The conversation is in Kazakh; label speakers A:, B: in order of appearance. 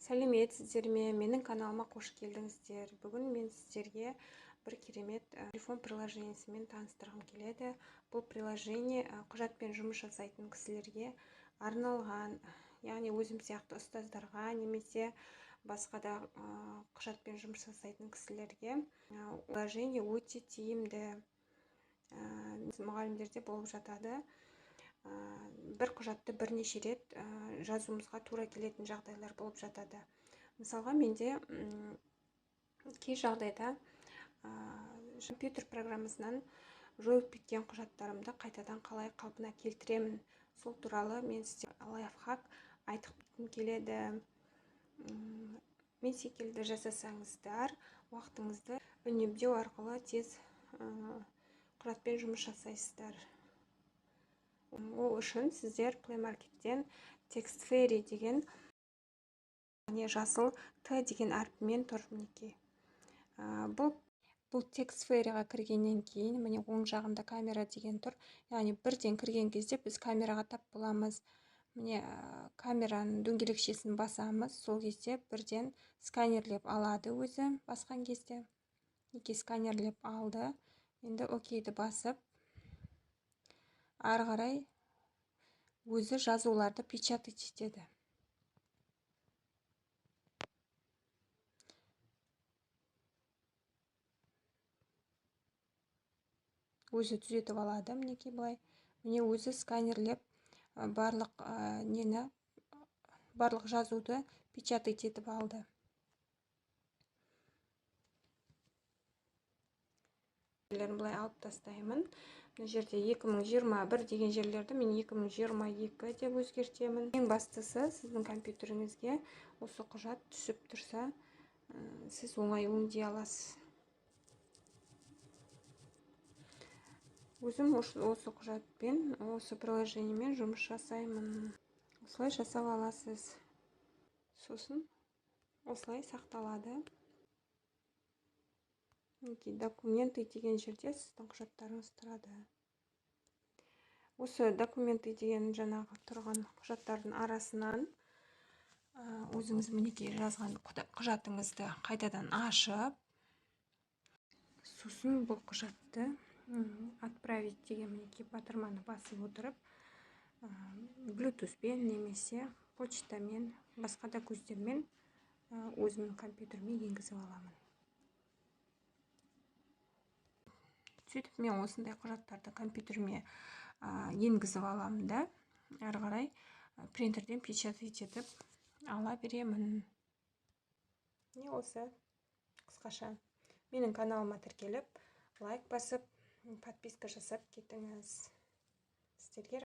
A: Сәлеметсіздер ме? Менің каналыма қош келдіңіздер. Бүгін мен сіздерге бір керемет телефон приложениесімен таныстырғым келеді. Бұл приложение құжатпен жұмыс жасайтын кісілерге арналған, яғни өзім сияқты ұстаздарға немесе басқа да құжатпен жұмыс жасайтын кісілерге приложение өте тиімді. Мұғалімдерде болып жатады. Бір құжатты бірнеше рет жазуымызға тура келетін жағдайлар болып жатады. Мысалға, менде кей жағдайда компьютер программасынан жойылып кеткен құжаттарымды қайтадан қалай қалпына келтіремін, сол туралы мен сіздерге лайфхак айтқым келеді. Мен секілді жасасаңыздар, уақытыңызды үнемдеу арқылы тез құжатпен жұмыс жасайсыздар. Ол үшін сіздер Play Market'тен TextFairy деген, жасыл Т деген әрпімен тұр, мінекей. Бұл TextFairy'ға кіргеннен кейін міне оң жағында камера деген тұр. Яғни бірден кірген кезде біз камераға тап боламыз. Міне камераның дөңгелекшесін басамыз, сол кезде бірден сканерлеп алады өзі басқан кезде. Мінекей сканерлеп алды. Енді окейді басып, ары қарай өзі жазуларды печатать етеді. Өзі түзетіп алады, мінекей былай. Міне өзі сканерлеп барлық нені, барлық жазуды печатать етіп алды. Былай алып тастаймын. Мына жерде 2021 деген жерлерді мен 2022 деп өзгертемін. Ең бастысы, сіздің компьютеріңізге осы құжат түсіп тұрса, сіз оңай өңдей аласыз. Өзім осы құжатпен, осы приложениемен жұмыс жасаймын. Осылай жасап аласыз. Сосын осылай сақталады. Мінекей документы деген жерде сіздің құжаттарыңыз тұрады. Осы документы деген жаңағы тұрған құжаттардың арасынан өзіңіз мінекей жазған құжатыңызды қайтадан ашып, сосын бұл құжатты отправить деген мінекей батырманы басып отырып, Bluetooth-пен немесе почтамен, басқа да көздермен өзімнің компьютеріме енгізіп аламын. Сөйтіп мен осындай құжаттарды компьютеріме енгізіп аламын да, ары қарай принтерден печатать етіп ала беремін. Міне осы қысқаша. Менің каналыма тіркеліп, лайк басып, подписка жасап кетіңіз. Сіздерге